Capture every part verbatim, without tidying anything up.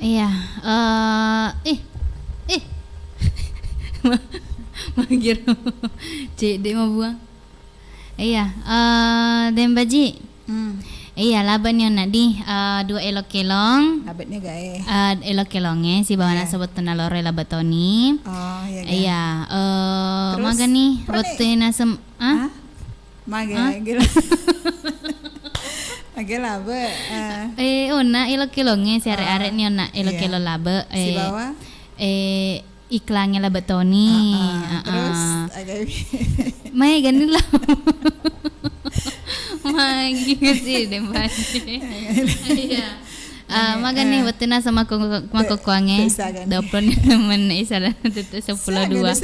Iya, eh, ih, ih. Ma-, magiro. Cedde mabuang. Iya, eh, Dembaji. Hmm. Iya, labe'ni onna di, eh, dua elok-elong. Labe'ni gae. Eh, elok-elongnge sibawa naseng wettunna loro labe' toni. Oh, iya, ga. Iya, eh, terus, magani wettu nasem-, ah? Hah? Mage, hah? Mage labe', eh. Eh, onna elok-elongnge, siare'-are'ni onna elok-elong labe', eh, sibawa? Eh, iklangnge labe' toni. Ah, ah. Terus, aga- Maegani labe'. Magi kasi deh, Mbak. Iya. Ah, magani wettunna sama ko-, makkokkoangnge. Dua puluh enam menit isalana tette' seppulo dua.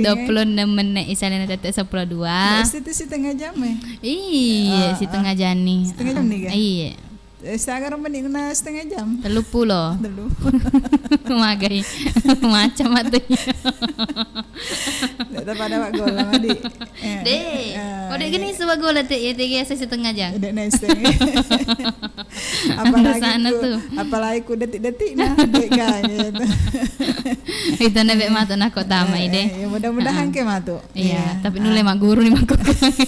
Dua puluh enam menit isalana tette' seppulo dua. Setengah jam, eh? Iya, setengah jam nih. Setengah jam nih, ga? Iya. Eh, sagaro menit na setengah jam. Tellu pulo. Tellu pulo. Magai. Macam atu. Ndak tapada wak gola madi. Eh, de', eh, ko de' geni suwa gola te, ya, tega setengah jam. De' nese. Apalagi sana ku, tuh. Apalagi ku detik-detik nah, de' ga gitu. Itu na be' matu nako tama ide. Eh, ya mudah-mudahan ke matu. Iya, tapi nulle magguru ni makkokkoangnge.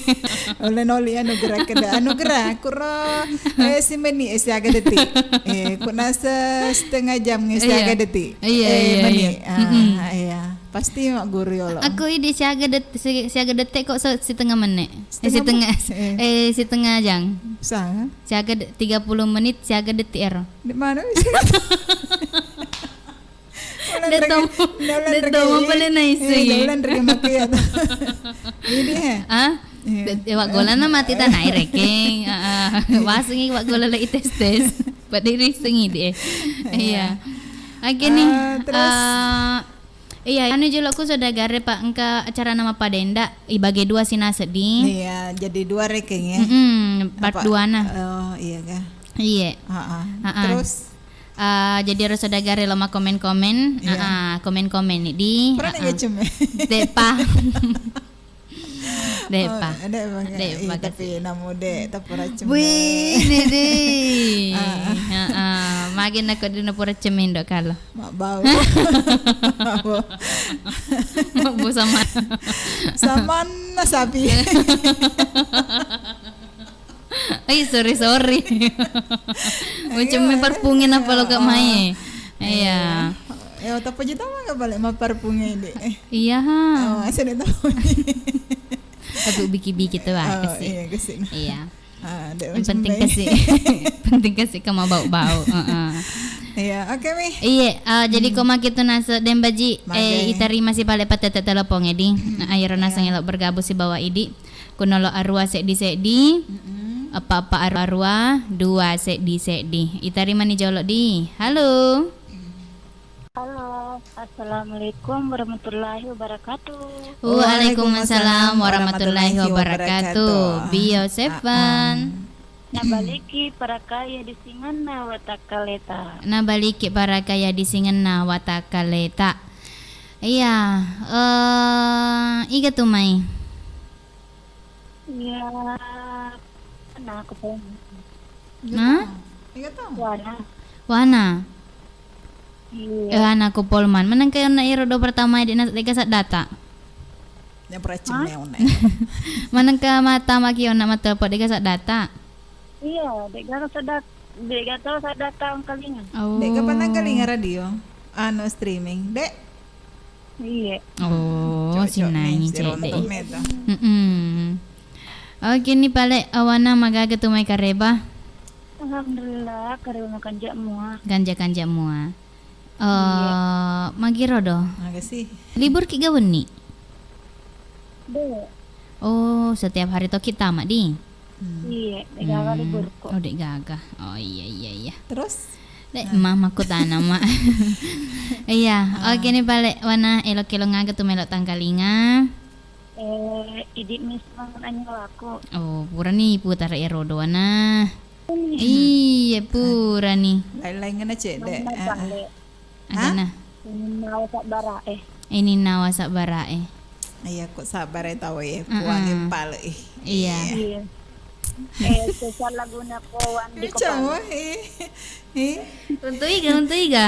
Ulle noli anugerah keda. Anugerah, kuro, eh, si menit, eh, siaga detik. Eh, ku nase setengah jam, eh, siaga detik. Iya, iya, menit. Ah, iya. Pasti magguru yolo. Aku idi siaga det-, si-, siaga detik kok se-, setengah menit. Eh, setengah, eh, setengah jam. Sa? Siaga de-, tiga puluh menit, siaga detik ero. Di mana bisa? Ulan rege, ulan rege, ulan rege, eh, ulan rege make ya. Ini, eh. Ah? Iya. De-, de-, wak gola na mati tanai rekeng. Ah, ah. Wasengi wak gola lagi tes-tes. Pada risengi de'. Iya. Oke nih. Eh, terus? Eh, iya, anu jolo ku saudagare, Pak, engka acara nama padenda, ibage dua sina seddi. Iya, jadi dua rekeng ya. Mm-mm, part dua na. Oh, iya ga. Iya. Heeh. Heeh. Terus? Ah, jadi ero saudagare lo makkomen-komen. Iya. Ah, ah, komen-komen ni di. Pernah nggak cem? De'pa. De'pa. Oh, de'pa. De'pa, ih, tapi namu de' tapura cem. Wih, ini di. Ah, ah. Heeh. Mage nako de' napura cem indo kalo. Mak bau. Mak bau sama. Samanna sapi. Ai, sorry, sorry. Macam me parpunge napa lo kak mai. Iya. Ya, tapi jita mah gak balik ma parpunge de'. Iya ha. Oh, asal de' tahu. Aku biki-biki tuh, ah, oh, kasi. Iya, kasi. Iya. Ah, yang penting kasi, penting kasi kama bau-bau. Heeh. Iya, oke mi. Iya, ah, jadi ko maki tu nase Dembaji, eh, itarima si pale patete telepon edi. Nah, ayo nasa ngelok bergabung si bawa idi. Kunolo arua seddi-seddi, eppa-eppa arua-arua, dua seddi-seddi. Itarimani jolo di. Halo. Halo, assalamualaikum warahmatullahi wabarakatuh. Waalaikumsalam warahmatullahi wabarakatuh. Bio Seven. Nabaliki parakaya disingenna watakkaleta. Nabaliki parakaya disingenna watakkaleta. Iya, eh, iga tu mai? Iya, nah, aku pengen. Hah? Wana. Wana? Iya. Eh, anakku Polman. Manengka onna iro do pertama de' na-, de'ga saddata. Hah? Manengka mata maki onna mata apa de'ga saddata. Iya, de'ga saddat-, de'ga tau saddata angkalinga. Oh. De'ga pernah angkalinga radio. Anu streaming, de'. Iya. Oh, sinangi cedde. Mm-mm. Oke, ni pale awana magaga tu mai kareba. Alhamdulillah, kareba makanja mua. Kanja-kanja mua. Eh, magiro do. Makasih. Libur ki ga wenni? De'. Oh, setiap hari to kita mak di. Iya, de' gaga libur ko. Oh, de' gaga. Oh, iya, iya, iya. Terus? De', mama ku tana, Mak. Iya, oke ni pale wana elok-elok ngaga tu melo tangkalinga. Eh, idi mi semangat anyo aku. Oh, purani putara ero do wana. Iya, purani. Lain-lain ngena cedde. Mana pale? Agana. Ini nawa sabbara eh. Ini nawa sabbara eh. Iya, kok sabar ya tahu ya, puang pale eh. Iya. Iya. Eh, spesial laguna ko Wandi ko Palu. Eh, eh. Runtu iga, runtu iga?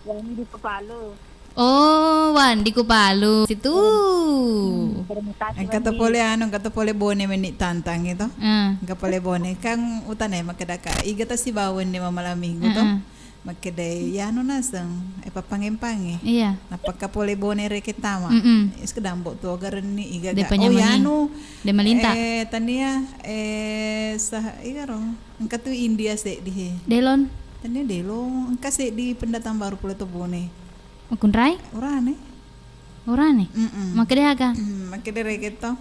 Wandi ko Palu. Oh, Wandi ko Palu. Situ. Hmm, terima kasih, engka to Wandi. Pole anu, engka to pole Bone menni tantang itu. Ah. Engka pole Bone. Kan utane makkeda ka, iga to sibawa wenni mamalam minggu to. Ah, ah. Makkedai, "Yanu naseng, eh, pappangempange." Iya. Nappakka pole Bone reke tama. Mm-mm. Sekedambo tu agarenni iga. De ga. Oh, panyamangi. Yanu. De malinta. Eh, tania, eh, sah-, igaro. Engka tu India seddi he. Delon. Tania Delon, engka seddi pendatang baru pole to Bone. Makunrai? Urane. Urane? Mm-mm. Makkeda aga? Mm, makkeda reke to.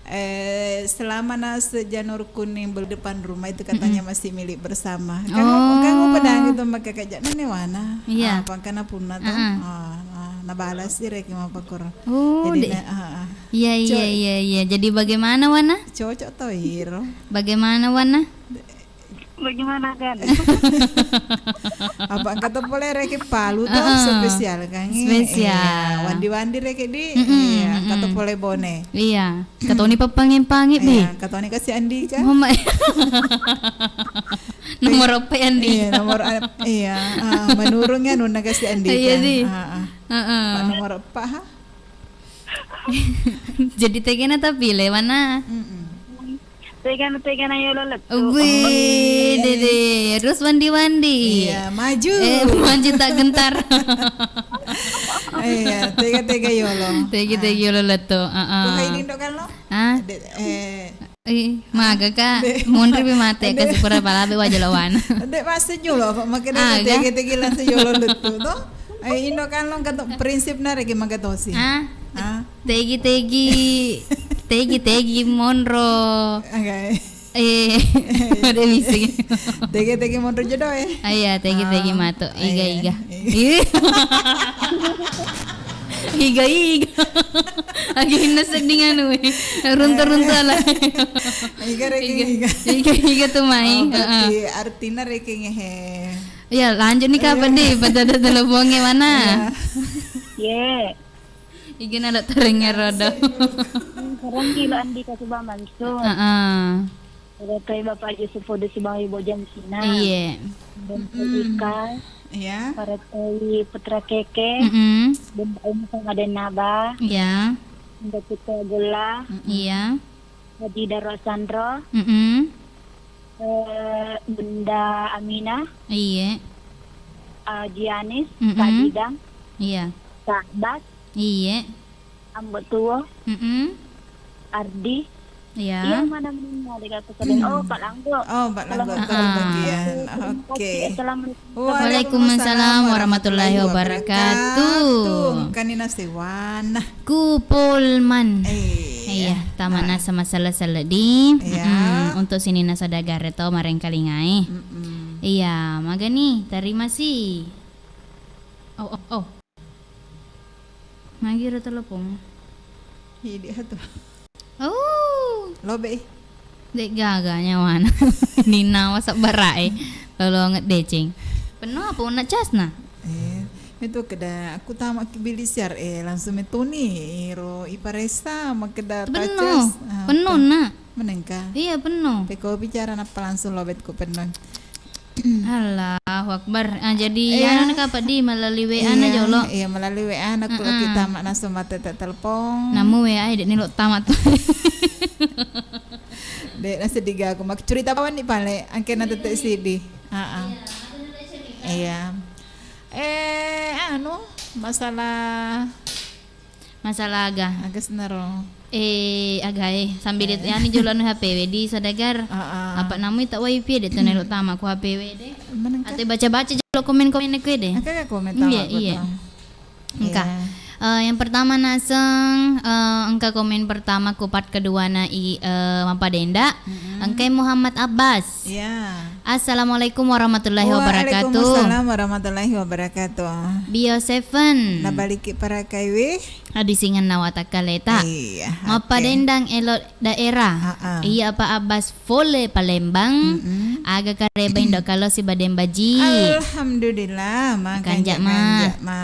Eh, selama nase janur kuning bel-, depan rumah itu katanya masih milik bersama. Kan, oh, kan mau pedang itu maka kaja nane wana. Iya. Ah, pangkana punna to. Ah, ah, nabalas si reke mapakura. Oh, jadi de-, na-, ah, ah. Iya, iya, iya, iya. Jadi bagaimana wana? Cocok to iro. Bagaimana wana? Bagaimana, Gan? Apa engka to pole reke Palu to, heeh, spesial kan? Spesial. Iya, wandi-wandi reke di. Mm-mm, iya, engka to pole Bone. Iya. Katoni pappange-pange, Bi. Iya, katoni kasi Andika. Mama. Nomor apa ya, Andi? Iya, nomor ap-, iya, ah, menurungnya nunna kasi Andika. Iya, di. Ah, ah. Heeh. Pak nomor apa, ha? Jadi tegana tapi lewana. Mm-mm. Tegana, tegana yolo lettu. Wih, dede. Terus wandi-wandi. Iya, maju. Eh, maju tak gentar. Iya, tega-tega yolo. Tega-tega yolo lettu. Heeh. Buka ini dok kan lo? Ah? De-, eh. Eh, maga ka. De-, monri bi mate kasi pura palabe waja lawan. De, masih nyulo, apa makin tega-tega langsung yolo lettu to? Eh, indo kan lo kata prinsip na reki maga tosi. Ah? Ah? Tegi-tegi, tegi-tegi monro. Oke. Eh, ada misi. Tegi-tegi monro jodoh, eh? Ah, iya, tegi-tegi mato. Iga, iga. Iga, iga. Lagi hinna sedding anu, eh. Runtu-runtu ala. Iga, reki, iga. Iga, iga tu mai. Oh, berarti artina reki ngehe. Iya, lanjut nih kapan deh? Pada ada teleponnya mana? Iya. Iga nalo tarengngero do. Sarenggi lo Andika Subang Mansur. Heeh. Paretoi Bapak Yusuf Fodo Subang Ibu Jamsina. Iye. Dan Ika. Iya. Paretoi Putra Keke. Mm-mm. Dan Mbak Umi sama Denaba. Iya. Mbak Cika Gula. Mm-mm. Iya. Haji Darwa Sandro, mm-mm, eh, Bunda Aminah, iye, Haji Anis, mm-mm, Kak Bidang, iya, Kak Bas, iye, Ambo Tuo, mm-mm, Ardi. Iya. Iya, mana meninggal di kata sering. Oh, Pak Langgo. Oh, Pak Langgo, selamat, ah, bagian. Oke. Assalamualaikum. Waalaikumsalam warahmatullahi wabarakatuh. Engkani nasewana. Kupulman. Iya. Iya, tamana sama sala-sala di. Iya. Mm-mm. Untuk sininna saudagar to marengkalingai. Mm-mm. Iya, magani, terima kasih. Oh, oh, oh. Magi ro telepon. Idi atu. Oh. Lobe. Dek gaga nyawana. Ninawa sabbarae. Lolonget deceng. Penuh apa una casna? Eh, itu keda aku tama ki bili siar, eh, langsung metuni ro iparesa makeda penuh. Tacas. Ah, penuh, pen-, nak. Menengka. Iya, penuh. Peko bicara napa langsung lobet ku penuh. Allahu Akbar. Ah, jadi, iya, anu naka apa di melalui W A na, iya, jolo. Iya, melalui W A na, heeh, kita mak langsung mate te-, telepon. Namu W A e, dek ni lo tamat tu. Dek, nasi diga aku mak cerita kawan ni pale, angke na tete sidi. Ah, ah. Iya. Eh, anu, masalah Masalah aga? Aga senaro. Eh, aga, eh, sambil, eh, yani jolo anu H P we di saudagar. Ah, ah. Apa namui tak wifi de tu nelo tama ku H P we de. Menengka. Ate baca-baca jolo komen-komen ku de. Aga komen tama. Iya, iya. Engka. Iya. Eh, yang pertama naseng, eh, engka komen pertama ku part kedua na i, eh, Mappadenda. Mm-mm. Engkai Muhammad Abbas. Iya. Assalamualaikum warahmatullahi wabarakatuh. Waalaikumsalam warahmatullahi wabarakatuh. Bio Seven. Nabaliki parakai we. Adisingenna watakkaleta. Iya, oke. Mappadendang elo daerah. Ah, ah. Iya, Pak Abbas fole Palembang. Mm-mm. Aga kareba indo kalo siba demba ji. Alhamdulillah, ma kanja ma. Kanja ma.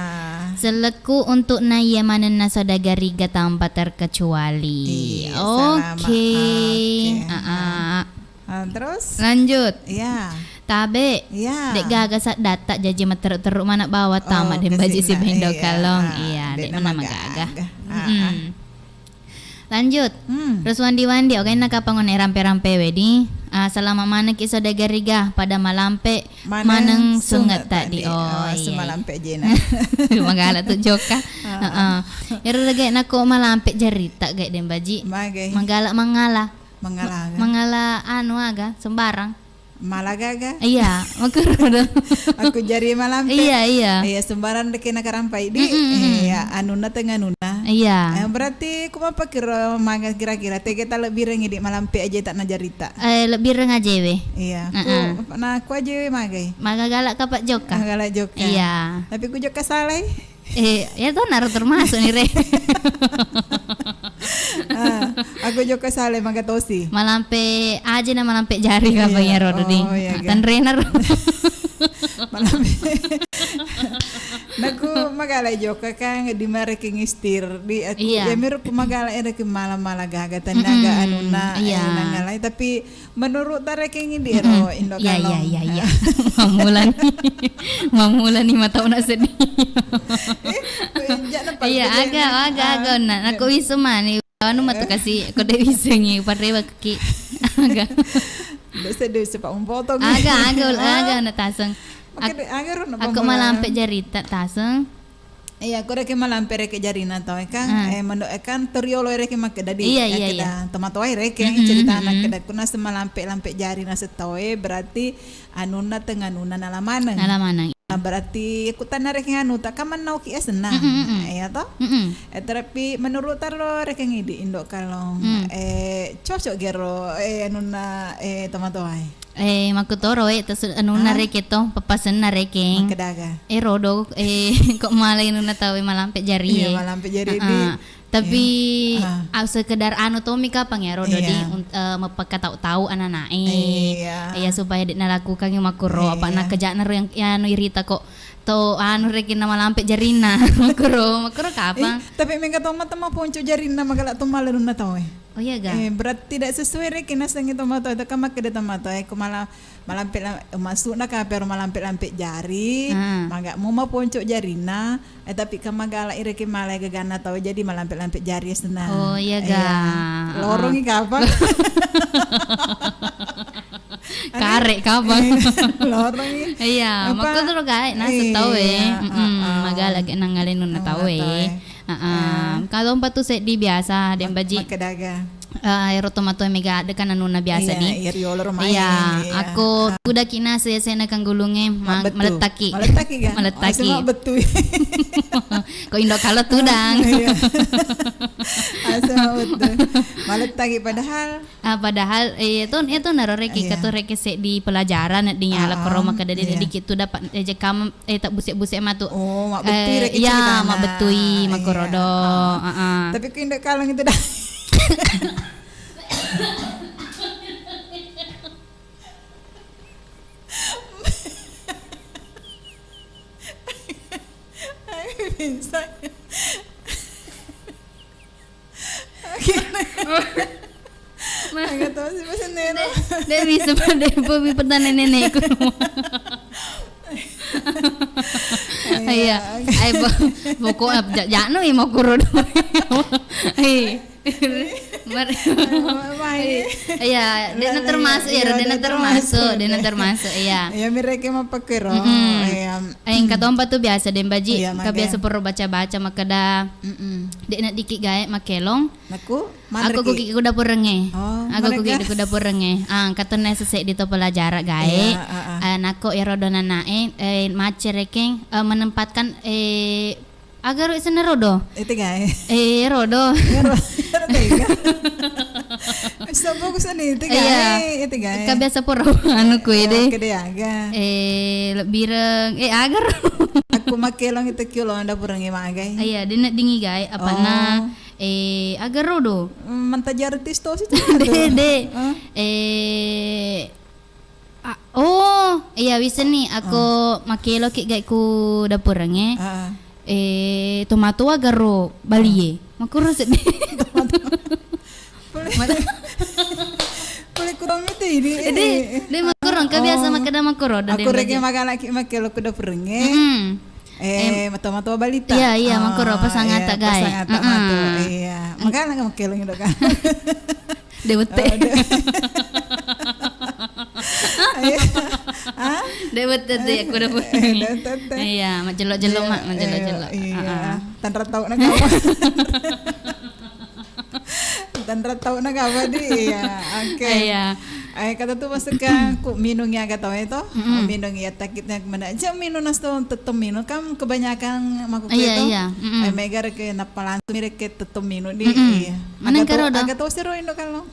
Selleku untuk naiya manenna saudagar iga tanpa terkecuali. Iya, oke. Salama. Oke. Ah, ah. Ah, terus? Lanjut. Iya. Tabe. Iya. Dek gaga saddatta jaji matteru-teru mana bawa tama. Oh, den baji si bendo kalong. Iya, dek mana magaga. Ah, ah. Lanjut. Hmm. Terus wandi-wandi, ogainna kapang one rampe-rampe wedi. Ah, salama maneng ki saudagar iga pada malampe maneng sunge tadi. Oh, iya. Malampe jena. Magala tu joka. Heeh. Ero rege nako malampe jarita ge den baji. Magala mangala. Mangala. Mangala anu aga sembarang. Malagaga. Iya, makkuro do. Aku jari malampe. Iya, iya. Iya, sembarang deke nakarampai di. Iya, anunna tenganunna. Iya. Eh, berarti ku mappakiro maga kira-kira tege talebbirengi di malampe aja tak najarita. Eh, lebbireng ajewe. Iya. Ku na ku ajewe magai. Maga galak kapak joka. Galak joka. Iya. Tapi ku joka salai. Eh, ya to naro termasuk ni re. Ah, aku joka salai maga tosi. Malampe aja na malampe jari kapang ya rodo di. Oh, iya, tanrena ro. Malampe. Naku magala joka kan di mareking istir di aku. Iya. Ya miru ku magala era ke malam-malam gaga tenaga anunna. Iya. Nangalai tapi menurut tarekeng di ero indo kalong. Iya, iya, iya. Mamulani. Mamulani matau na sedih. Iya, aga, aga, aga na. Nako wiseng mani. Anu matu kasi ko de wisengi parewakki. Aga. De sedih sepak umpotong. Aga, aga, aga na taseng. Aku malampe jarita taseng. Iya, ko reke malampe reke jarina tau e kan. Eh, mendo e kan toriolo reke makkeda di. Iya, iya, iya. Tomatoa reke ceritana keda kuna semalampe-lampe jarina setawe berarti anunna tenganunna nala maneng. Nala maneng. Nah, berarti kutanna reke anu tak kaman nauki asenna. Iya to? Eh, tapi menurut taro reke ngidi indo kalong eh cocok gero eh anunna eh tomatoa e. Eh, makkutoro, eh, terus anunna reke to, pappasenna reke. Makkedaga. Eh, rodo, eh, kok malah anunna tau, eh, malampe jari, eh. Iya, malampe jari di. Tapi, ah, sekedar anu tomi kapang ya, rodo di, eh, mappakatau-tau anak-anak, eh. Iya. Iya, supaya dek nalakukan yang makkuro, apa nak kerja naro yang, ya, anu irita kok. To anu reke na malampe jarinna. Makkuro, makkuro kapang. Eh, tapi mega to mata maponco jarinna magala to malah anunna tau, eh. Oh iya ga? Eh, berarti tidak sesuai reke nasengi tomatoa itu kan makkeda tomatoa e ko mala malampe masukna kape ro malampe-lampe jari, maga mu maponco jarina, eh, tapi kan magala ireke mala gagana tau jadi malampe-lampe jari senang. Oh iya ga? Lorongi kapang. Kare kapang. Lorongi. Iya, makko turu gae nasu tau e. Magala ge nangale nunna tau e. Heeh. Kalau empat tu seddi biasa, den baji. Makkedaga. Eh, ero tomatoa mega de kan anunna biasa di. Iya, iya, aku tudaki na sesena kanggulunge malettaki. Malettaki ga? Malettaki. Betul. Ko indo kalo tudang. Iya. Asal betul. Malettaki padahal Ah, padahal, eh, itu, itu naro reke, iya, katu reke seddi pelajaran, ding ya, lakoro makkeda de dikit tu dapat, eh, jekam, eh, tak busek-busek matu. Oh, mak bettui reke ceritana. Iya, mak bettui, makkoro do. Heeh. Tapi ku indak kalong itu dah. Bisa. Oke. Nggak tahu sih bahasa Nero. De, de bisa pada pertanyaan nenekku. Iya. Ayo, pokok jakno ya mau kurun. Iya, dena termasuk ya, dena termasuk, dena termasuk, iya. Iya, mereka mau pakai ro. Iya. Eh, engka tompa tu biasa, den baji, ka biasa poro baca-baca makkeda, dek naddikki gae makkelong. Aku kuki ku dapurengnge. Aku kuki ku dapurengnge. Ah, engka tonna sese di to pelajara gae. Eh, nako ero donana e, eh, macerekeng, eh, menempatkan, eh, aga ro senna rodo. Ete gae. Eh, rodo. Bisa fokus ni, ete gae, ete gae. Ka biasa poro anu kue de. Kede aga. Eh, lebbireng, eh, agar. Aku makkelong itu kio lo anda purang e magai. Iya, dena dingi gae, apana, eh, agar rodo. Mantaji artis to situ. De, de. Eh, oh, iya, wisseng ni, ako makkeloki gae ku dapurengnge. Eh, tomatoa garo balie. Makkuro seddi. Pole, pole Kurang itu ini. Jadi, dia makkuro, engka biasa makkeda makkuro, Aku rege magalaki makkelo kuda purengnge. Mm-mm. Eh, mato-mato balita. Iya, iya, makkuro, pasangata gae. Pasangata mato. Iya. Magala makkelo ngido kan. De wette. Iya. Ah? De wette de, aku udah punya. Iya, majelo-jelo, Mak, majelo-jelo. Iya. Tanra tau na gawa. Tanra tau na gawa di. Iya, oke. Iya. Eh, kata tu masuk ke ku minung ya kata itu. Minung ya takitnya mana aja minung nas tu tetap minung kan kebanyakan maku itu. Iya, iya. Mega reke napalantu mi reke tetap minung di. Iya. Mana karo do? Agak tau seru indo kalau.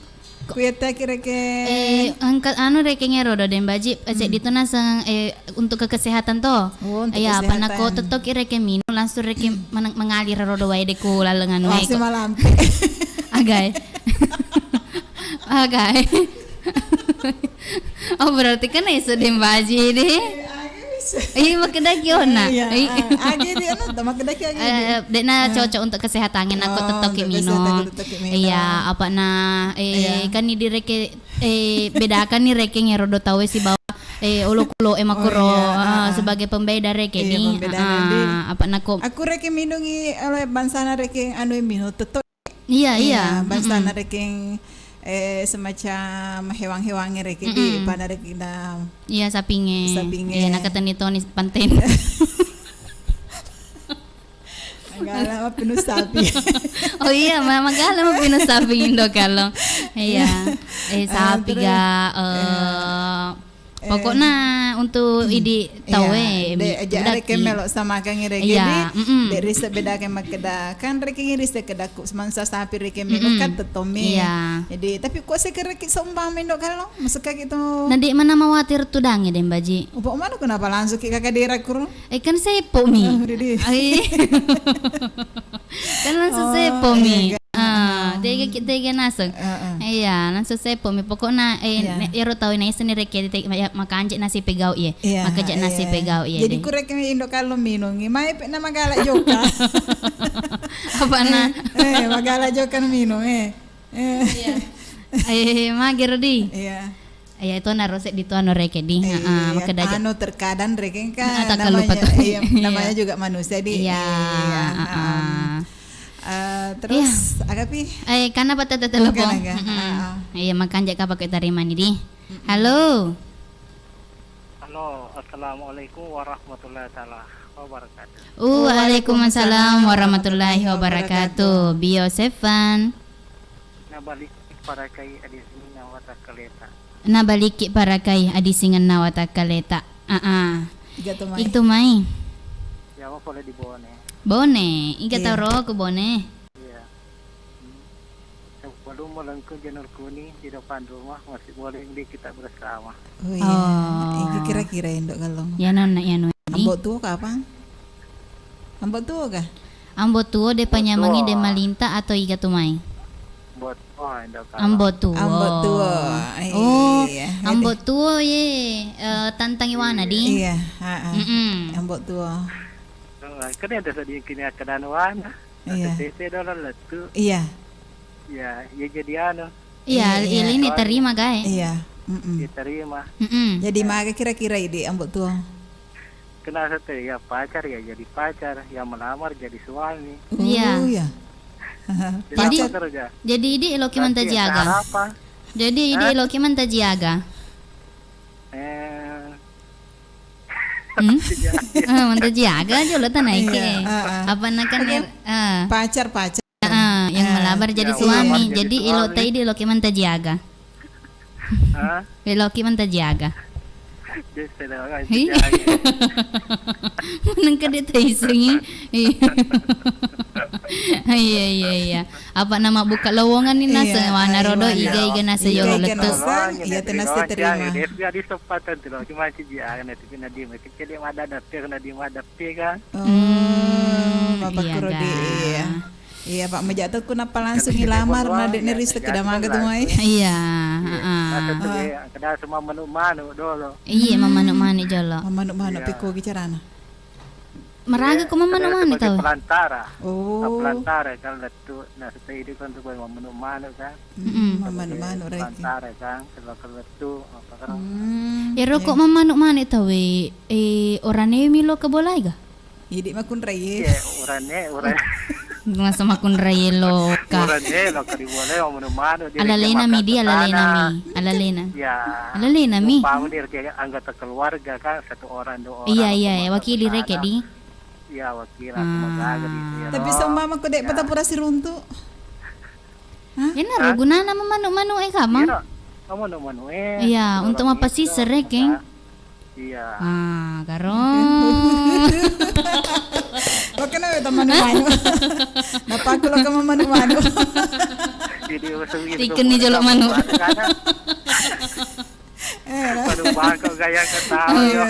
Ku iya takit reke. Eh, engka anu rekeng ero do, Deng Baji, eh, seddi to naseng, eh, untuk ke kesehatan to. Oh, untuk kesehatan. Iya, apa nako tettoki reke minung, langsung reke mengalir ro do wae de ku laleng anu e ko. Langsung malampe. Agai. Agai. Oh, berarti kan iso Deng Baji de. Iya, makkeda ki ona. Iya, agi di anu, makkeda ki agi di. Eh, dekna cocok untuk kesehatan, nako tettoki minung. Iya, apa na, eh, kan ni direke, eh, bedakan ni rekeng ero do tau e sibawa, eh, olokolo e makkuro, sebagai pembeda reke ni. Apa nako. Aku reke minungi oleh bangsana reke anu minung tetto. Iya, iya. Bangsana rekeng, eh, semacam hewang-hewangnge reke di pada reke na. Iya, sapingnge. Sapingnge. Iya, nakateni toni panten. Magala mapinu sapi. Oh iya, ma-, magala mapinu sapi indo kalo. Iya. Eh, sapi ga, eh, Pokokna untuk idi tau e, de aja reke melo samakan reke di, de risa beda ke makkeda kan reke risa kedaku semansa sapi reke melo kan tettomi. Iya. Jadi tapi kok sekarang ki sombang mendo kalau masuk kayak gitu. Nadi mana mawatir tudangi Deng Baji. Upa mana kenapa langsung ki kakak dira kuru? Eh, kan sepo mi. Ai. Kan langsung sepo mi. Ah, tega ki-, tega naseng. Iya, langsung sepo mi. Pokokna, eh, ero tau naiseng ni reke te-, ya, makanja nasi pegau ye. Makanja nasi pegau ye. Jadi kureke mi indo kalo minung, mai pe na magala joka. Apa na? Eh, magala joka minung, eh. Eh. Iya. Eh, magero di. Iya. Iya, itu naro seddi tu anu reke di. Heeh, makkeda aja. Anu terkadang reke kan namanya, iya, namanya juga manusia di. Iya, heeh. Eh, terus aga pi? Eh, karena patah telepon. Iya, makanja ka pakai tarimani di. Halo. Halo, assalamualaikum warahmatullahi taala wabarakatuh. Waalaikumsalam warahmatullahi wabarakatuh. Bio Sevan. Nabalik parakai adi sinna watakkaleta. Nabalikki parakai adisingenna watakkaleta. Aa. Iga to mai. Itu mai. Yawa pole di Bone. Bone, iga taro ku Bone. Iya. Hmm. Sebelum melengkung janur kuning di depan rumah masih boleh beli kita bersama. Oh iya. Iga kira-kira indo kalong. Ya nonna ya nonni. Ambo tuo kapang? Ambo tuo kah? Ambo tuo de panyamengi de malinta atau iga tu mai? Ambo tuo. Ambo tuo. Ambo tuo. Oh, iya. Ambo tuo ye, eh, tantang iwana di. Iya, heeh. Mm-mm. Ambo tuo. Oh, kan ada sedikit kini akan anu wana. Iya. Tete dolo lettu. Iya. Ya, ya jadi anu. Iya, iya, ini terima gae. Iya. Mm-mm. Diterima. Mm-mm. Jadi maga kira-kira idi ambo tuo. Kenal satu ya pacar ya jadi pacar, yang melamar jadi suami. Iya. Oh, iya. Jadi, jadi idi eloki mantaji aga. Jadi idi eloki mantaji aga. Eh. Hmm? Ah, mantaji aga jolo tanaike. Iya, ah, ah. Apa nakan pacar, pacar. Ah, yang melamar jadi suami. Jadi elo tai di eloki mantaji aga. Hah? Eloki mantaji aga. Hi. Nengka de taisengi. Iya, iya, iya. Apa nama buka lowongan ni naseng wana rodo iga-iga naseng yolo lettu. Iya, tenase terima. Dia sepatan tu lo, cuma siji aga na tu na di meke cede madada pe na di madada pe kan. Oh, iya, Bapak Kurodi, iya. Iya, Pak, meja tu ku napa langsung ilamar na de neri sekeda maga tu mai. Iya, heeh. Kada semua manu-manu dolo. Iya, mamanu-manu jolo. Mamanu-manu piko bicarana. Maraga ko mammanu-manu tau. Pelantara. Oh. Pelantara kan lettu, nah, setelah itu kan tuh mammanu-manu kan. Mm-mm. Mammanu-manu, right. Pelantara kan, setelah lettu, apa kan. Hmm. Ero ko mammanu-manu tau, eh, eh, orane mi lo ke bolai ga? Idi makunrai. Iya, orane, orane. Masa makunrai lo ka. Orane lo ke di bolai, mammanu-manu. Alalena mi dia, alalena mi. Alalena. Ya. Alalena mi. Umpama dia kayak anggota keluarga kan, satu orang, dua orang. Iya, iya, iya, wakili reke di. Iya, wakil aku magaga di siro. Tapi seumpama ko de' patapura siruntu. Hah? Iyana ro gunana mammanu-manu e kamang. Iyana, mammanu-manu e. Iya, untuk mapasisir e, Keng. Iya. Ah, karo. Makana beta manu-manu. Napakku lo ka mammanu-manu. Jadi, maksudnya itu. Tikkenni jolo manu. Eh, manu bangko gaya ketawa. Iya.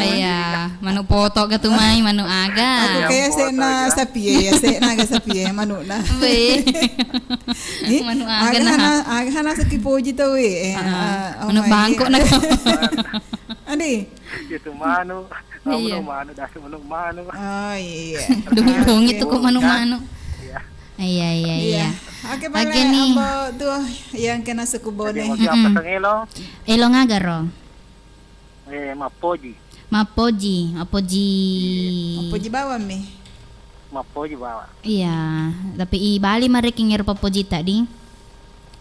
Iya, manu poto ga tu mai, manu aga. Aku kayak sena sapi ya, sena aga sapi ya, manu na. Weh. Manu aga na. Aga hana, aga hana saki poji tau, eh. Ah, manu bangko na. Adi. Itu manu. Iya. Manu, manu, dasi manu, manu. Oh, iya. Dong itu kok manu-manu. Iya. Iya, iya, iya. Oke, pale nih. Ambo tu yang kena suku Bone. Jadi, mau apa tengelo? Elo ngagaro. Eh, mappoji. Mappoji, mappoji. Iya. Mappoji bawang mi. Mappoji bawang. Iya, tapi i Bali marekeng ero pappoji tadi.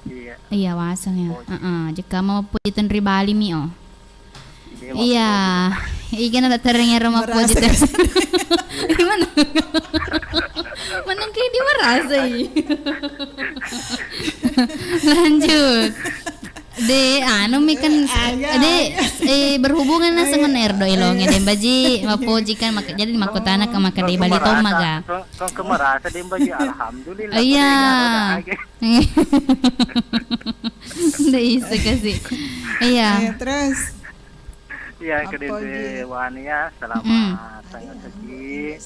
Iya. Iya, waseng ya. Heeh, jekka mappoji tenri Bali mi, oh. Iya, igana tak tereng ero mappoji. Gimana? Menang kayak dia merasa i. Lanjut. De, anu mi kan, de, eh, berhubungan na sengen erdo ilonge, de, baji, mappoji kan, maka, jadi makkutana ke maka de Bali to maga. Kong, kong kemerasa de baji, alhamdulillah. Iya. De, isa kasih. Iya. Iya, terus. Iya, kedente wani ya, selamat tanggal segi.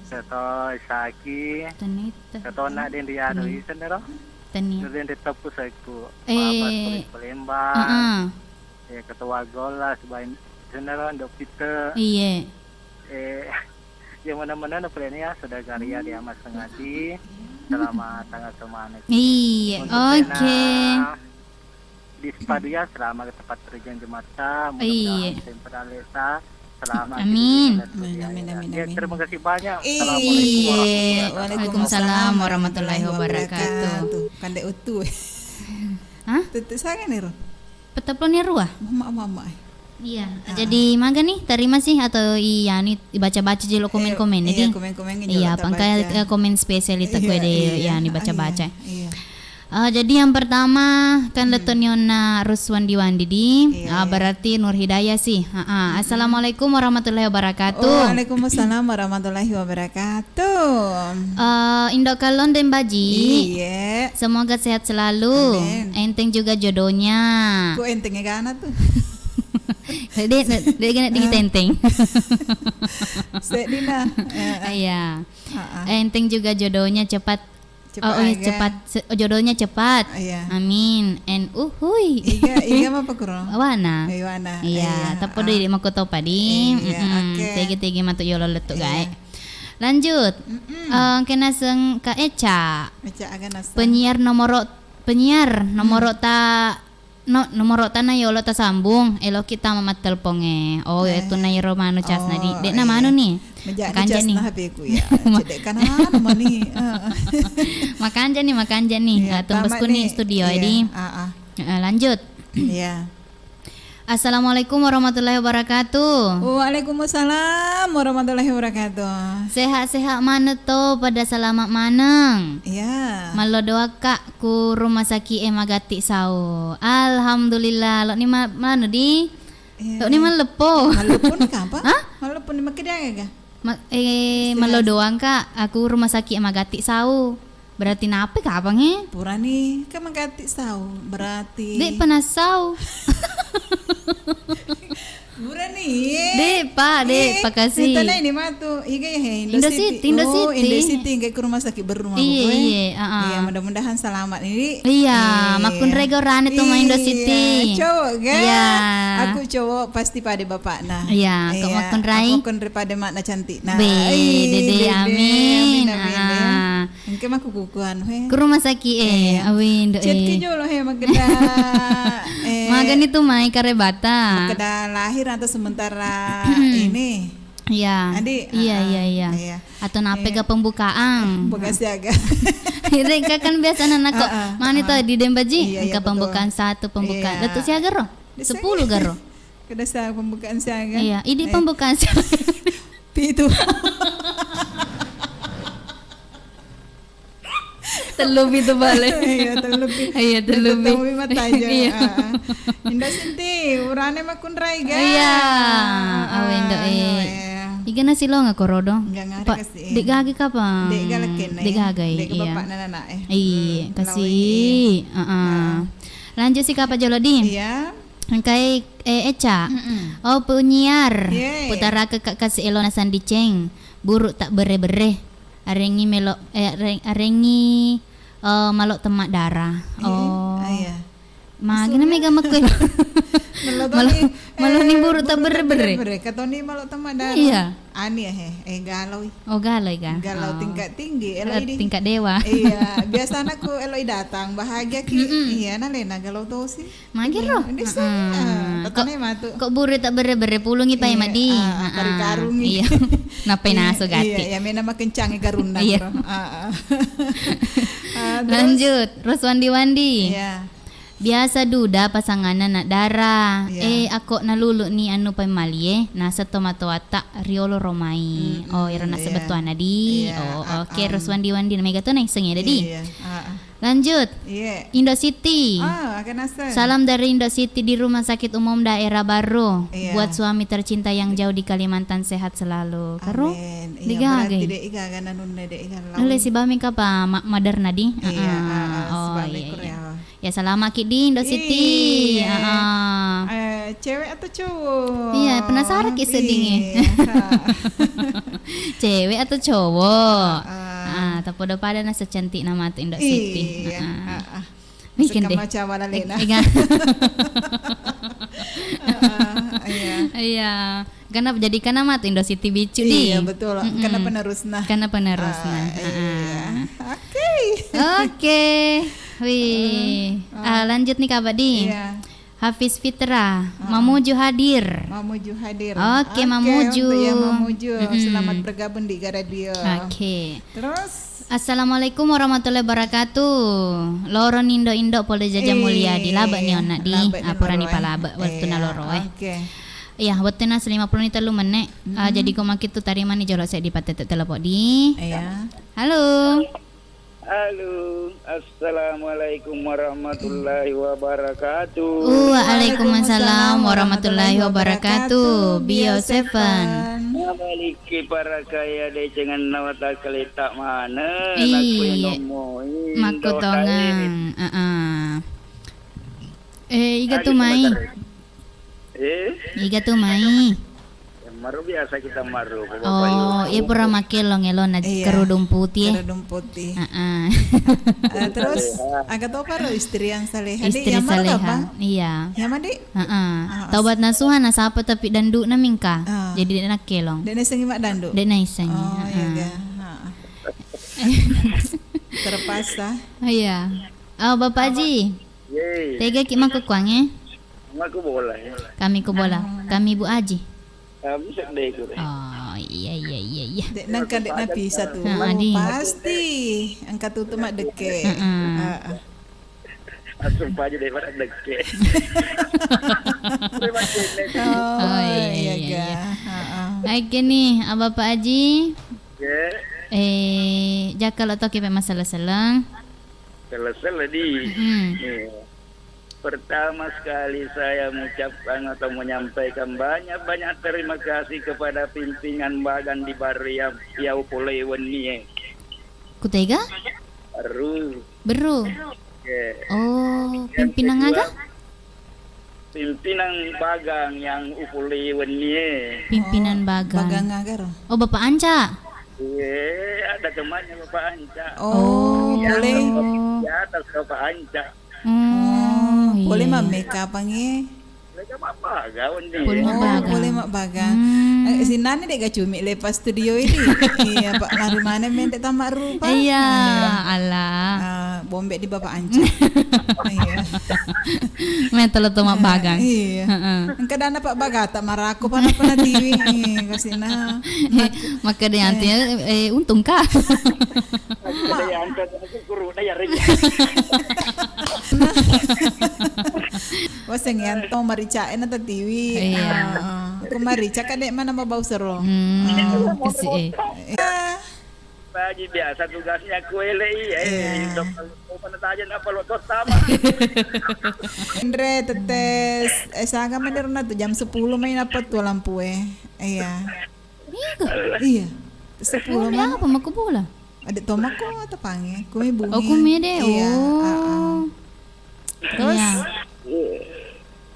Seto Isaki. Seto nak den riado isen dero. Tania. Nurien Ritoppu sekku. Eh. Bapak Polisi Palembang. Heeh. Eh, Ketua Gola sebagai Senero Ndo Pite. Iye. Eh, yang mana-mana no plan ya, saudara Garia di Amas Sengadi. Selamat tanggal semana. Iye, oke. Di Spaduya, selamat ke tempat tujuan jemata. Iye. Mudah-mudahan sempat Alesa. Selamat. Amin. Amin, amin, amin, amin. Ya, terima kasih banyak. Assalamualaikum warahmatullahi wabarakatuh. Waalaikumsalam warahmatullahi wabarakatuh. Kande utu. Hah? Tette sangan ero. Petaplo ni rua? Mama, mama. Iya, jadi maga nih, terima sih atau iya nih, dibaca-baca jelo komen-komen, iya, komen-komen. Iya, pangka komen spesial itu kue deh, iya, nih baca-baca. Iya. Eh, jadi yang pertama kan letoni onna Ruswandi Wandi di, ah, berarti Nur Hidayah sih. Ah, ah. Assalamualaikum warahmatullahi wabarakatuh. Waalaikumsalam warahmatullahi wabarakatuh. Eh, Indo Kallon den Baji. Iya. Semoga sehat selalu. Amin. Enteng juga jodohnya. Ku enteng gana tuh. Dek, dek gana dingin tenteng. Sedina. Iya. Enteng juga jodohnya cepat. Oh, iya, cepat. Se-, jodohnya cepat. Iya. Amin. And uhui. Iga, iga apa kuro? Wana. Iya, wana. Iya, tapi deh mau kotopa di. Iya, oke. Tege-tege matu yolo letuk gae. Lanjut. Eh, kena seng Kak Eca. Eca aga naseng. Penyiar nomoro, penyiar nomoro ta, no, nomoro tana yolo tasambung. Eloki tama mattelponge. Oh, itu na iro manu casna di. Dek na manu nih. Makanja nih. Makanja nih, makanja nih. Iya, tumbasku nih studio di. Heeh, lanjut. Iya. Assalamualaikum warahmatullahi wabarakatuh. Waalaikumsalam warahmatullahi wabarakatuh. Sehat-sehat maneng to, pada selamat maneng. Iya. Mallo doang, Kak, ku rumah sakit e magatti sau. Alhamdulillah. Lo ni ma-, manu di? Lo ni malleppo. Malleppo ni kapa? Hah? Malleppo ni makkeda aga? Ma-, eh, mallo doang, Kak. Aku rumah sakit magatti sau. Berarti nape kapang, eh? Purani, kan magatti sau. Berarti. Dek pernah sau. Purani, Iya. Dek, Pak, dek, eh, Pak Kasih. Tanah ini matu. Iga ya, he, Indo City. Indo City, Indo City. Oh, Indo City, enggak ke rumah sakit baru mah. Iya, iya, ah, ah. Iya, mudah-mudahan selamat ini. Iya, eh, makkunrai ga urane tu ma Indo City. Iya, cowok ga? Iya. Aku cowok pasti pada bapakna. Iya, kok makkunrai? Aku makkunrai pada makna cantik. Nah, be, eh, dede, dede, amin. Amin, amin, ya. Ah. Engke mako kukuan, he. Ke rumah sakit, eh, awi, Indo, eh. Chat ke jolo, he, makkeda, eh, magani tu mai karebata. Makkeda lahir atau sementara ini. Iya. Adi, iya, ah, iya, iya. Atau nape ga pembukaan? Buka siaga. Ireng kan biasa anak kok. Ah, ah, mani to di Dembaji? Iya, iya, engka betul. Pembukaan satu, pembukaan. Iya. Datu siaga ro? Sepuluh garo. Kada sa pembukaan siaga. Iya, ini pembukaan siaga. Pitu. Tellu pitu bale. Iya, tellu pi-, iya, tellu pi-, mata aja. Iya. Ah, ah. Indah Sinti, urane makkunrai ga? Iya. Ah, awe, Indo, eh. Iga nasi longa korodo. Enggak ngarek. Pak, kasi, eh. Dek gaga kapa? Dek gaga kena, dek gaga, iya. Dek bapakna anak, eh. Iya, hmm, kasi. Lawe, iya. Ah, ah. Ah. Lanjut si kapa jolo di? Iya. Engkai, eh, Eca. Mm-mm. Oh, penyiar. Yeay. Putarake Kak Kasi elona Sandi Ceng. Buruk tak bere-bere. Arengi melo, eh, areng-, arengi, eh, malo temma dara. Iya. Oh. Ah, iya. Magina mega makkue. Melo, malo ni buruk tak bere-bere. Katoni malo temma dara. Iya. Ani ya, he. Eh, galoi. Oh, galoi ga? Galau tingkat tinggi, eloi di. Tingkat dewa. Iya, biasana ku eloi datang, bahagia ki. Mm-mm. Iya, nalena galau tosi. Magiro. Iya, bisa. Mm-mm. Ah, tatane matu. Kok buru tak bere-bere pulungi pai madi. Ah, ah, parikarungi. Iya. Napai naso gati. Iya, ya mena makencangi garunna. Iya. Ah, ah. Ah, terus? Lanjut, Roswandi Wandi. Iya. Biasa duda pasanganna nak dara. Iya. Eh, ako nalulu ni anu pai malie, nasa tomatoatta riolo romai. Mm-mm, oh, ira nasa bettuanna di. Iya, oh, ah, oke, ah. Roswandi Wandi, mega to naiseng ya, Dedi? Iya, ah, ah. Lanjut. Iya. Indo City. Ah, aga naseng. Salam dari Indo City di Rumah Sakit Umum Daerah Barru. Iya. Buat suami tercinta yang jauh di Kalimantan, sehat selalu. Karo? Amin. Iya, digagai. Berarti dek igaga nanunna dek igaga. Nule si bami kapa ma-, maderna di? Iya, ah, ah, oh, iya, iya. Ya, salama ki di Indo City. Iya. Ah, ah. Eh, cewek atau cowok? Iya, penasaran ki seddingnge. Iya. Cewek atau cowok? Ah, ah. Ah, tapodo pada na secantik nama tu Indo City. Iya. Ah, ah. Ah, ah. Mungkin deh. Sama cawa lalena. Ega. Ah, ah, iya. Iya. Karena jadi karena matu Indo City bicu di. Iya, betul. Mm-mm. Karena penerusna. Karena penerusna. Ah, iya. Ah, ah. Oke. Oke. Wih. Ah, ah. Ah, lanjut nih, Kak Badi. Iya. Hafiz Fitra, ah. Mamuju hadir. Mamuju hadir. Oke, oke, Mamuju. Untuk yang Mamuju, mm-mm, selamat bergabung di Garadio. Oke. Terus? Assalamualaikum warahmatullahi wabarakatuh. Loro nindo-indo pole jaja mulia di labe ni onna di. Labe ni apura ni loro, eh. Palabe wettu na loro, eh. Iya, oke. Iya, wettu na lima puluh ni tellu menne. Ah, mm-mm. Jadi ko makitu tarimani jolo seddi patete telepon di. Iya. Halo. Halo, assalamualaikum warahmatullahi wabarakatuh. Waalaikumsalam warahmatullahi wabarakatuh. Bio Seven. Nabaliki para kaya decengan nawata kaleta mana. Iya. Nakku nomoi. Makkutongeng. Heeh. Eh, iga tu mai? Eh? Iga tu mai? Maru biasa kita maru, Bapak Ibu. Oh, iya pura makkellong elona kerudung putih, eh. Kerudung putih. Heeh. Eh, terus, aga topa ro istri yang saleha. Istri yang maru saleha. Apa? Iya. Yang mandi? Heeh. Ah, tobat nasuha nasapa tapi dandu na mingka. Ah. Jadi dek nakkellong. Dek naisengi mak dandu? Dek naisengi. Oh, iya ga. Heeh. Terpaksa. Iya. Oh, Bapak Haji. Yeay. Tega ki makkukuangnge? Makkubola, ya. Kami kubola. Ah. Kami Bu Aji. Kami sedde ku, deh. Oh, iya, iya, iya, iya. Dek nangka dek napi satu. Heeh, di. Pasti engka tutu mak dekke. Heeh. Heeh. Langsung paju daripada dekke. Terima kasih. Oh, iya, iya, iya. Heeh. Oke nih, Bapak Aji. Ya. Eh, jaka lo toki pe masalah seleng. Selesai, di. Mm-mm. Iya. Pertama sekali saya mengucapkan atau menyampaikan banyak-banyak terima kasih kepada pimpinan bagan di Baru yang Piau Pulai Wenni, eh. Kutega? Baru. Beru. Oke. Oh, yang pimpinan kedua, aga? Pimpinan bagang yang upulé wennié. Pimpinan Oh, bagang. Bagang aga ro? Oh, Bapak Anca. Iya, ada temannya Bapak Anca. Oh, Iya, boleh. Di atas Bapak Anca. Oh, Oh, boleh iya. Mammeka apa nge? Mereka apa? Gaun dia. Boleh Oh, mabbagang. Boleh mabbagang. Hmm. Eh, sinani dek gacumi lepas studio ini. Iya, Pak. Lari mana men dek tamak rupa? Iya, Iya. Allah. Ah, bombe di Bapak Anca. Iya. Metelo to mabbagang. Iya. Heeh. Engka dana Pak Bagata marako pana-pana tiwi. Iya, kasina. Maka dia nanti, eh, untung kah? Ada yang angkat aku guru na ya ring. Waseng yanto marica ena tatiwi. Iya. Ah, aku marica kadek mana mabau sero. Hmm, Ah. Kasi eh. Iya. Pagi biasa tugasnya kuele iya. Iya. Eh, dokter mana saja napa lo sama. Andre tetes eh saga menirna tu jam sepuluh main apa tu lampu eh. Iya. Iya. Iya. Sepuluh mana? Apa mako bola? Ada tomako atau pange? Kumi bungi. Oh, kumi deh. Iya, Oh. ah, ah. Terus? Iya.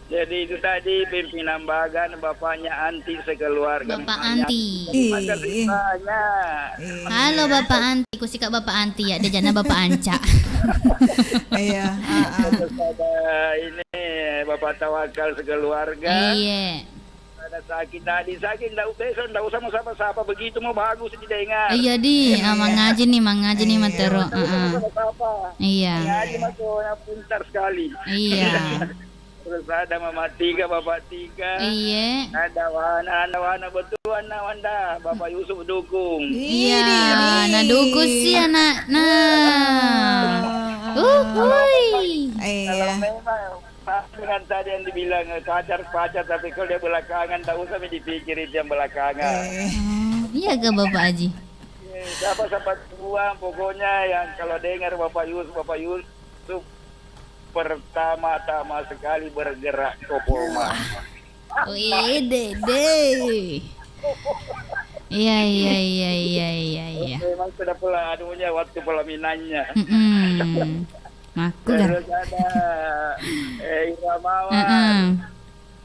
Jadi itu tadi pimpinan bagan, bapaknya Anti sekeluarga. Bapak Makanya Anti. Terima kasih Ih, ih. banyak. Iya. Halo Bapak Anti, ku sika Bapak Anti ya, dia jana Bapak Anca. Iya, ah, ah. Terus ada ini Bapak Tawakal sekeluarga. Iya. Ada sakit tadi, sakit ndak besok ndak usah mau sapa-sapa, begitu mau bagus didengar. Iya di, ah, Iya. mangaji nih, mangaji nih Iya. matero. Ndak usah mau Heeh. sapa-sapa. Iya. Ngaji mah tuh yang pintar sekali. Iya. Terus ada Mama Tiga, Bapak Tiga. Iya. Ada Wana, ada Wana betul Wana Wanda, Bapak Yusuf dukung. Iya, Iya, nah dukung sih anak. Nah. Ah. Uhuy. Kalau Iya. memang Sama dengan tadi yang dibilang, eh, pacar, pacar, tapi kalau dia belakangan, tak usah mi dipikir itu yang belakangan. Eh. Hmm, iya ga Bapak Haji? Eh, siapa, siapa duluan, pokoknya yang kalau dengar Bapak Yus-, Bapak Yusuf pertama-tama sekali bergerak ke Polma. Wih, dede. Iya, iya, iya, iya, iya, iya. Memang sudah pula anunya, waktu pelaminannya. Mm-mm. Makku kan? Terus ada, eh, Iramawan. Heeh.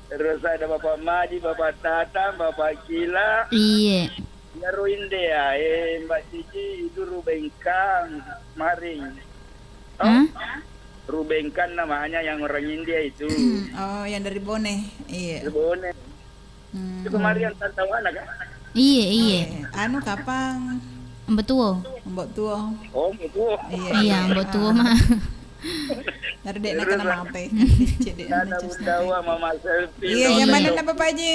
Terus ada Bapak Maji, Bapak Tatang, Bapak Kila. Iya. Ya, Ruinde ya, eh, Mbak Cici itu Rubengkang, Maring. Oh? Hah? Rubengkang namanya yang orang India itu. Oh, yang dari Bone. Iya. Dari Bone. Hmm. Itu kemarin yang Tantawana, kan? Iya, iya. Eh, anu kapang? Mbok Tuo. Mbok Tuo. Oh, Mbok Tuo. Iya, Iya, iya. Mbok Tuo Ah. mah. Dari dek nak kena mape. Cek dek Nana nak cus Bunda nape. Wa, Mama Selfie, Iya, Nona. yang mana nak Bapak Haji?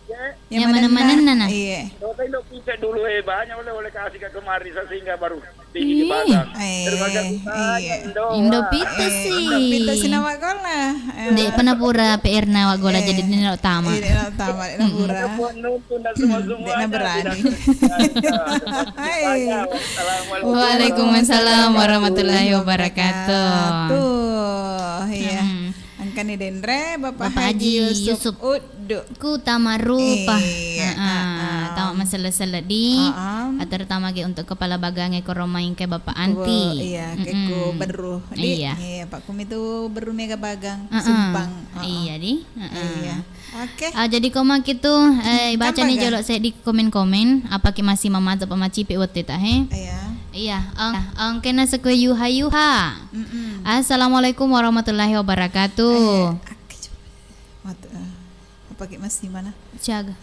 Ya. Yang mana-mana, Nana? Iya. Nona Indo kita dulu, eh, banyak oleh-oleh kasih ke kemari, saya singgah baru. Tinggi di Ih. Padang. Eh, Terima kasih banyak, iya. Indo, Indo Wak. Pita Eh, sih. Indo Pita sih nama gola. Eh. Dek pernah pura P R na wa gola Eh, jadi dek na tama. Iya, dek na tama, dek na Mm-mm. pura. Telepon nonton dan semua-semua Dek na aja, berani. Tidak ada. Hai. Assalamualaikum Waalaikumsalam warahmatullahi wabarakatuh. Tuh, iya. Mm-mm. Engkani denre, Bapak Bapak Haji Haji Yusuf Yusuf. Ud- Duh. Ku tama rupa. Iya, Heeh. ah, ah. Tama maselle-selle di. Ah, ah. Terutama ge untuk kepala bagange koro maingke Bapak Anti. Iya, ke ku Mm-mm. berru. Di, Iya. iya, Pak Kumi tu berru mega bagang. Heeh. Sumpang. Heeh. Iya, di. Heeh. Iya. Oke. Ah, jadi ko maki tu, eh, baca ni jolo seddi komen-komen, apa ki masih mamato pamacipi wettu ta, he? Iya. Iya, ang, ang kena sekue yuha-yuha. Mm-mm. Assalamualaikum warahmatullahi wabarakatuh. Eh, oke, coba. Mat-, eh, apa ki masih mana? Siaga.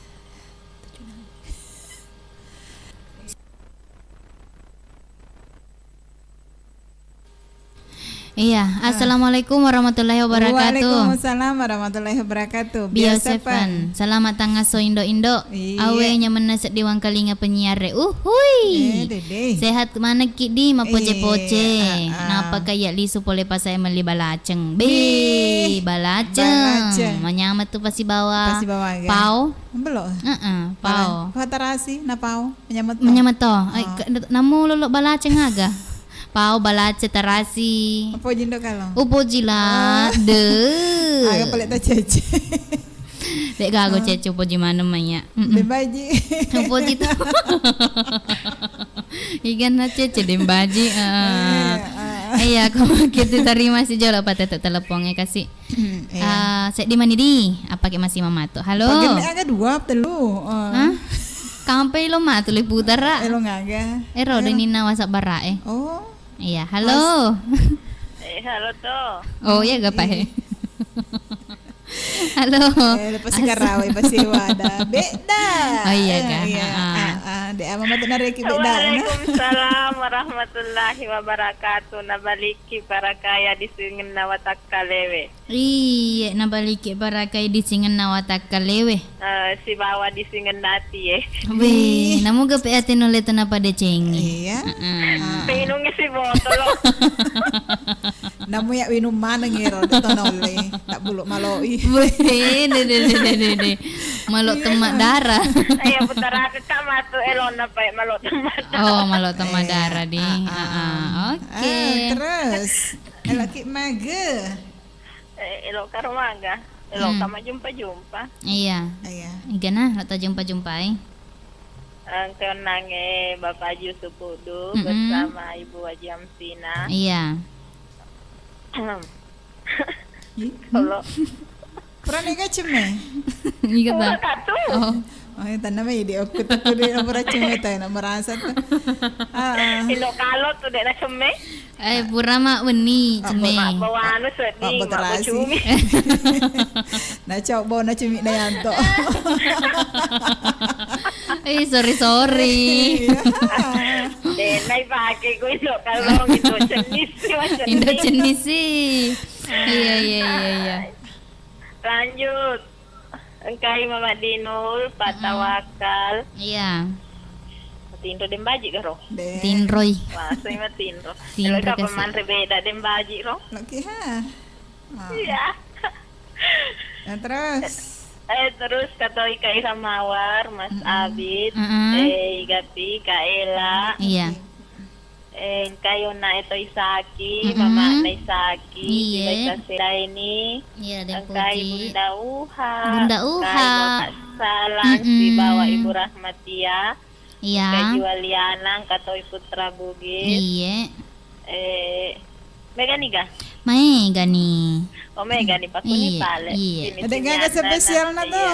Iya, ah. Assalamualaikum warahmatullahi wabarakatuh. Waalaikumsalam warahmatullahi wabarakatuh. Bio Bio Seven. Seven. Selamat tangaso indo-indo. Iya. Awe nyamenna seddi wangkalinga penyiarre. Uhui. Eh, dede. Sehat manekki di mapoce-poce. Iya, ah, ah. Napa kaya lisu pole pasae melli balaceng. Be, Be, balaceng. Balaceng. Manyameng tu pasibawa. Pasibawa aga? Pao. Belok. Heeh, pao. Pao. Pao tarasi, na pao. Menyameng to. Menyameng to. Ai, oh. Ke-, namu lolo balaceng aga? Pao, balaceng, tarasi. Upoji ndo kalo? Upoji la. Oh. De. Aga pale ta cece. Dek gago oh. Cece upoji maneng maya. Mm-mm. Dembaji. Upoji to. Igan na cece dembaji. Eh. Eh, eh. Iya, ko makkitu tarima si jolo pa tette telepong e kasi. Iya. Ah, seddi mani di, apa ke masih mamatu. Halo. Pagenne aga dua, tellu. Ah. Hah? Kampai lo matu le putara. Elo ngaga. Ero, ero. Deninna WhatsApp bara e. Oh. Iya, halo. Eh, halo to. Oh, iya, gak apa, he. Halo. Eh, lepas sekarang, pasti wada. Beda. Oh, iya, eh, kak. Iya. Ah, ah. Ah, ah. De ama matu nareki beda, nah. Waalaikumsalam warahmatullahi wabarakatuh. Nabaliki parakaya di singenna watakkalewe. Iye, nabaliki parakai di singenna watakkalewe. Eh, sibawa di singenna atie. Wih, namuga pe ate nulle tena pada cengi. Iya. Heeh. Pinungi si botolo. Namu ya winung maneng ero, de to naulle. Tak bulu maloi. Wih, de, de, de. Malo temma dara. Iya, putara ke kak matu elona pae malo temma dara. Oh, malo temma dara di. Iya. Heeh. Oke. Ah, terus. Elaki mage. Eh, eloka ro maga. Eloka majumpa-jumpa. Iya. Iya. Igana, lo tajumpa-jumpai. Engka onnangnge Bapak Haji Usupudu bersama Ibu Haji Amsina. Iya. Ih. Kalau pura nega cemme. Iga ta? Pura katu. Oh. Oh, ya, tanna mai di aku tuh di nomor cemme tahu, nomor rasa tuh. Ah, ah. Ilo kalau tuh dek na cemme. Eh, pura ma wenni, cemme. Mabbawa anu seddi, mabbawa cumi. Na coba na cumi na yanto. Eh, sorry, sorry. Iya. Dena ipake ku indo kalong, indo cennis, Mas, Indo cennis. Cennis sih. Iya, iya, iya, iya. Lanjut. Engkai Mama Dinul, Pak Tawakal. Iya. Matinro dembaji garo. Tinroi. Masai matinro. Tinro. Elo kapan manre beda dembaji ro? Loki ha. Ah. Iya. Nah, terus? Eh, terus katoi Kak Ira Mawar, Mas Abid, eh, Igapi, Kak Ela. Iya. Eh, engkai onna eto Isaki, mama na Isaki, sibawa Isaki ini. Iya, engkai Bunda Uha, Bunda Uha. Engkai Bapak Salang, sibawa Ibu Rahmatia. Iya. Engkai Juwaliana, engka toi Putra Bugis. Iya. Eh, Mega ni ga? Maega ni. Oh, Mega ni, pakuni pale. Iya. Ada gaga spesial na to?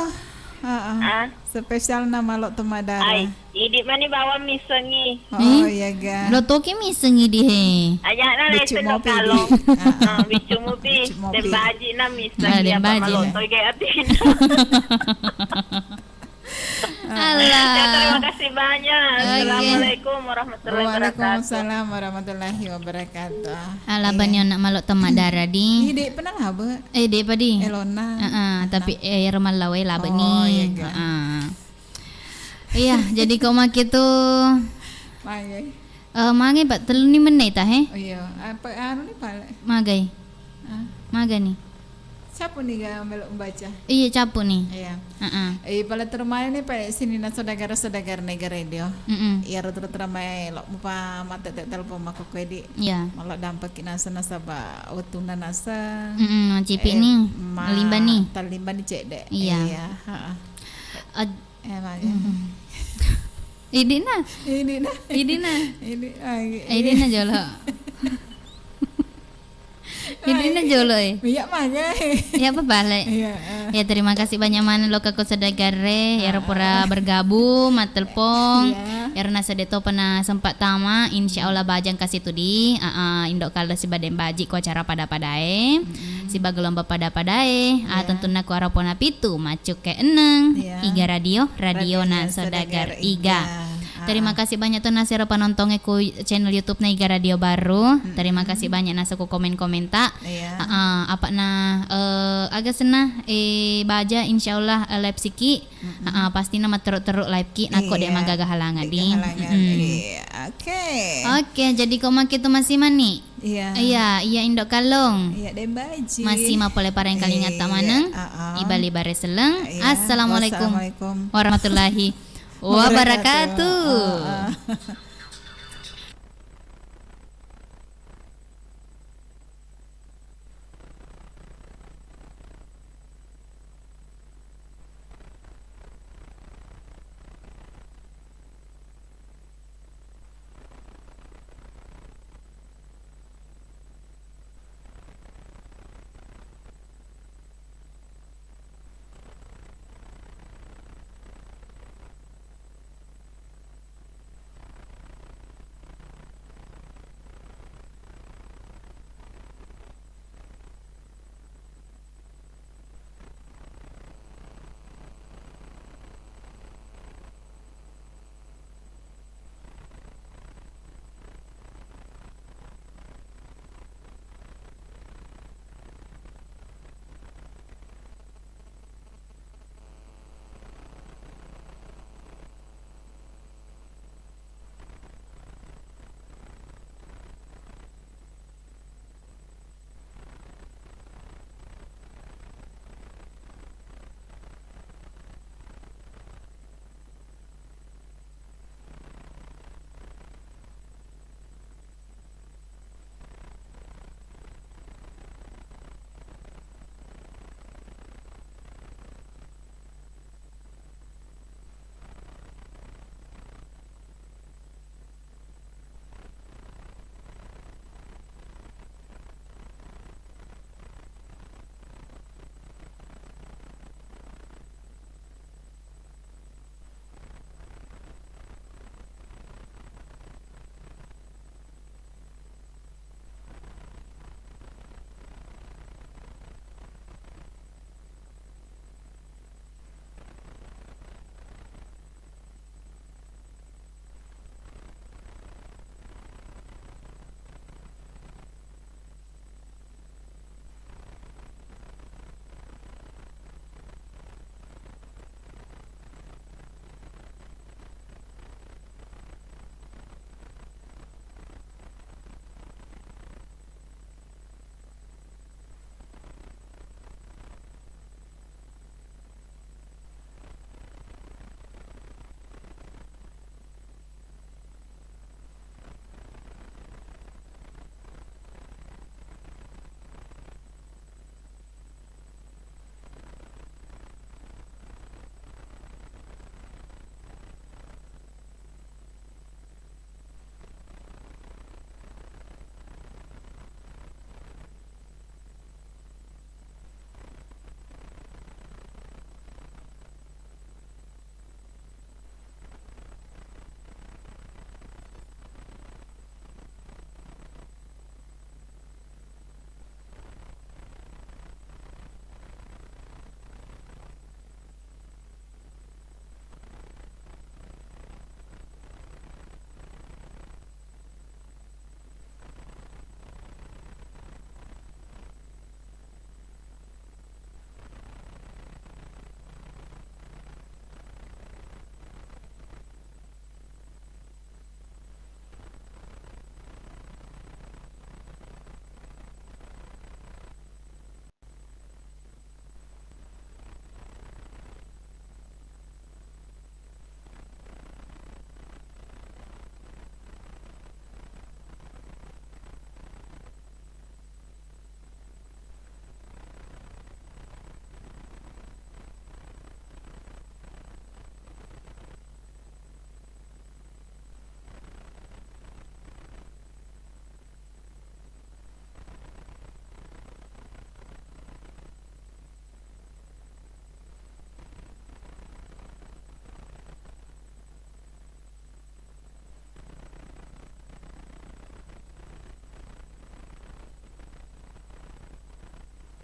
Heeh. Ah? Spesial na malo temadara. Ai, idi mani bawang misengi. Oh, iya ga. Lo toki misengi di he. Aja na le sendo kalong. Heeh, bicu mopi. Dembaji na misengi apa malo toge atina. Alah. Ya, terima kasih banyak. Oke. Assalamualaikum warahmatullahi wabarakatuh. Waalaikumsalam warahmatullahi wabarakatuh. Alah, bani anak malok temak darah di. Ih, dek pernah lah, Bu. Eh, dek padi. Elona. Heeh, tapi eh, rumah lawe lah, bani. Oh, iya, ga. Heeh. Iya, jadi kau make tu. Magai. Eh, magai, Pak, tellu ni menit tah, eh? Oh, iya. Apa anu ni pale? Magai. Ah. Magai ni. Siapa ni ga melok membaca? Iya, capu ni. Iya. Heeh. Eh, pala terumai ni pa sini na saudara-saudara nega radio. Mm-mm. Iya, rata-rata mai lo mupa mate te telepon mako kedi. Iya. Malah dampak ki nasa nasaba wetuna nasa. Mm-mm, cipi ni. Limba ni. Talimba ni cedde. Iya. Iya, heeh. Ad- Eh, mage. Idina. Idina. Idina. Idi, ah, i-, idina jolo. Idina jolo, eh. Iya, mage. Iya, apa balik? Iya, eh. Ya, terima kasih banyak mana lo ke Kosoda Garre, ya, pura bergabung, matelpon. Iya. Ya, rena sedeto pernah sempat tama, insya Allah bajang kasih tudi. Ah, ah, Indo Kalda si Baden Baji ko acara pada-padae. Sibawa gelombang pada-padae, ah, tentunna ko Arapona pitu, maccukke enneng, Iga Radio, radiona saudagar Iga. Terima kasih banyak to nasero panontonge ku channel YouTube-na Iga Radio Baru. Terima kasih banyak naseku komen-komenta. Iya. Heeh, apa'na, eh, aga senna, eh, baja insyaallah, eh, live siki. Heeh, pastina matteru-teru live ki, nako de magaga halangan di. Iya. Oke. Oke, jadi ko makke tu masih mani. Iya. Iya, iya Indo Kallong. Iya, Dembaji. Masih mapole pareng kalingatta maneng. Ibali bare seleng. Iya. Assalamualaikum warahmatullahi wabarakatuh. Heeh.